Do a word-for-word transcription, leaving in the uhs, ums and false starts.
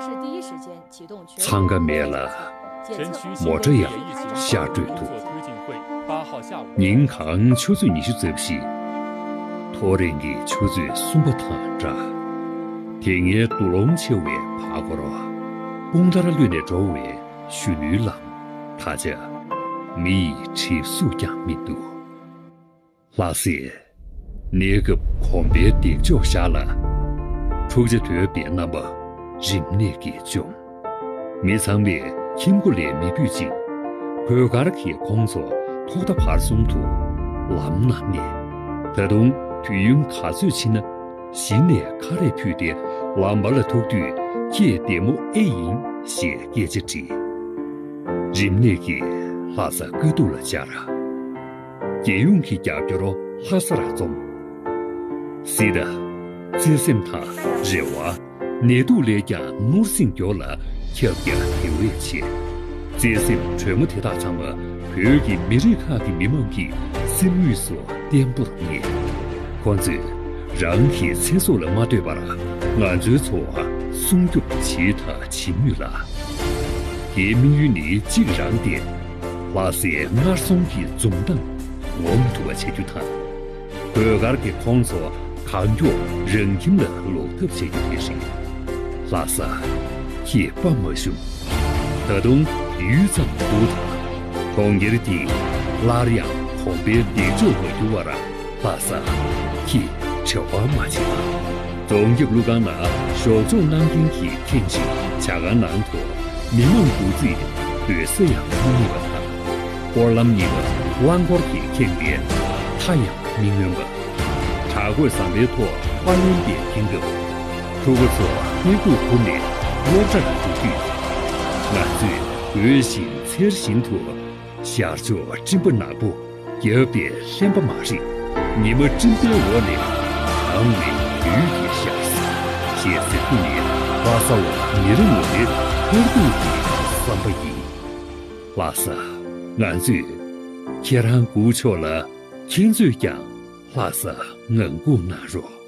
འཚང་ཁ་མེད་ལ། མོ་ཊ་ཡང་ཤར་བགྲོད་ཐུབ། ཉིན་གང་ཆུ་ཚོད་ཉི་ཤུ་རྩ་བཞི། ཐོ་རེངས་ཀྱི་ཆུ་ཚོད་གསུམ་པ་དང་འདྲ། དེ་སྔའི་འདུ་ལོང་ཆེ་བའི་བར་སྐོར། དཔུང་འདར་གློད་ནས་འགྲོ་བའི་གཞོན་ནུའི་ལམ། ད་ཆ་མི་ཡི་གྲིབ་གཟུགས་ཀྱང་མི་འདུག། ལྷ་སྲས། གནས་སྐབས་གོམ་པའི་འདེགས་འཇོག་བཞག་ལ། འཁྲུག་ཆ་དོད་པའི་རྣམ་པ་རིམས་ནད་ཀྱིས་བཅོམ། མི་ཚང་མས་ཁྱིམ་སྒོ་ལས་མི་ཕུད་ཅིང་། གོས་དཀར་གྱི་ཁོང་ཚོ་ཐོག་མཐའ་བར་གསུམ་དུ་ལམ་ན་གནས། ད་དུང་དུས་ཡུན་ག་ཚོད་ཕྱིན་ན། གཞི་ནས་ཁ་རས་ཕུད་དེ་ལམ་བར་ལ་ཐུག་དུས། ཁྱེད་བདེ་མོ་ཨེ་ཡིན་ཞེས་སྐད་ཆ་དྲིས། རིམས་ནད་ཀྱིས་ལྷ་ས་དཀའ་སྡུག་ལ་སྦྱར། རྒྱལ་ཡོངས་ཀྱི་རྒྱབ་སྐྱོར་ལྷ་སར་འཛོམས། སྲིད་དང་། བརྩེ་སེམས་དང་རེ་བ། ནད་དུག་ལས་ཀྱང་སྣུར་སྲིང་མགྱོགས་ལ་ཁྱབ་རྒྱ་དེ་བས་ཆེ། བརྩེ་སེམས་དྲོན་མོ་དེ་དག་ཚང་མ་བོད་ཀྱི་མི་རིགས་ཁག་གི་མི་མང་གི་སེམས་དབུས་སུ་བརྟན་པོར་ངེས། ཁོང་ཚོས་རང་གི་ཚེ་སྲོག་ལ་མ་ལྟོས་པར་ང་ཚོའི་འཚོ་བ་སྲུང་སྐྱོབ་བྱས་དང་བྱེད་མུས་ལ། དེའི་དམིགས་ཡུལ་ནི་གཅིག་རང་སྟེ། ལྷ་སའི་སྔར་སོང་གི་འཛུམ་མདངས་ངོམ་ཐུབ་པ་བྱ་རྒྱུ་དང་། གོས་དཀར་གྱི་ཁོང་ཚོ་གང་མགྱོགས་རང་ཁྱིམ་ལ་ལོག་ཐབས་བྱ་རྒྱུ་དེ་རེད། ལྷ་ས། ཁྱེད་དཔའ་མ་ཞུམ། ད་དུང་ཡུད་ཙམ་སྡུག་དང་། གྲོང་ཁྱེར་འདིས་སླར་ཡང་གོམ་པའི་འདེགས་འཇོག་མ་འགྱུར་བར། ལྷ་ས། ཁྱེད་བྲེལ་བ་མ་བྱེད་པ། རྫོང་རྒྱབ་ཀླུ་ཁང་ནང་ཞོགས་ཇོག་གནང་མཁན་གྱིས་ཁེངས་ཤིང་ཇ་ཁང་ནང་དུ་མི་མང་འདུ་རྩིས་སྡོད་ས་ཡང་མི་རྙེད་པ་དང་། སྐོར་ལམ་གཉིས་ཀ་རླངས་འཁོར་གྱིས་ཁེངས་པས་མཐའ་ཡང་མི་མངོན་པ། བྲག་བརྐོས་ཟམ་པའི་ཐོག་དཔའ་ངན་པས་ཁེངས་སྐབས། ཕྲུ་གུ་ཚོ་སྣེ་ཁུག་ཁུར་ནས་སློབ་གྲྭར་འགྲོ་དུས། ང་ཚོས་འོད་བཞིན་འཚེར་བཞིན་དུ་ཞར་ཕྱོགས་སྤྲིན་པ་ནག་པོ་རྒྱབ་པའི་ལྷན་པ་མ་རེད། ཉི་མ་སྤྲིན་པའི་འོག་ནས་དྭངས་བའི་ཡུལ་དེ་ཤར་སོང་ཞེས་ཟེར་དུས་ནི། ལྷ་ས་བ་མི་རེ་ངོ་ནས་ཐར་འདོད་ཀྱི་བསམ་པ་ཡིན། ལྷ་ས། ང་ཚོས་ཁྱེད་རང་སྒུག་ཆོག་ལ། ཁྱེད་ཚོས་ཀྱང་ལྷ་ས་ངང་སྒུག་གནང་རོགས།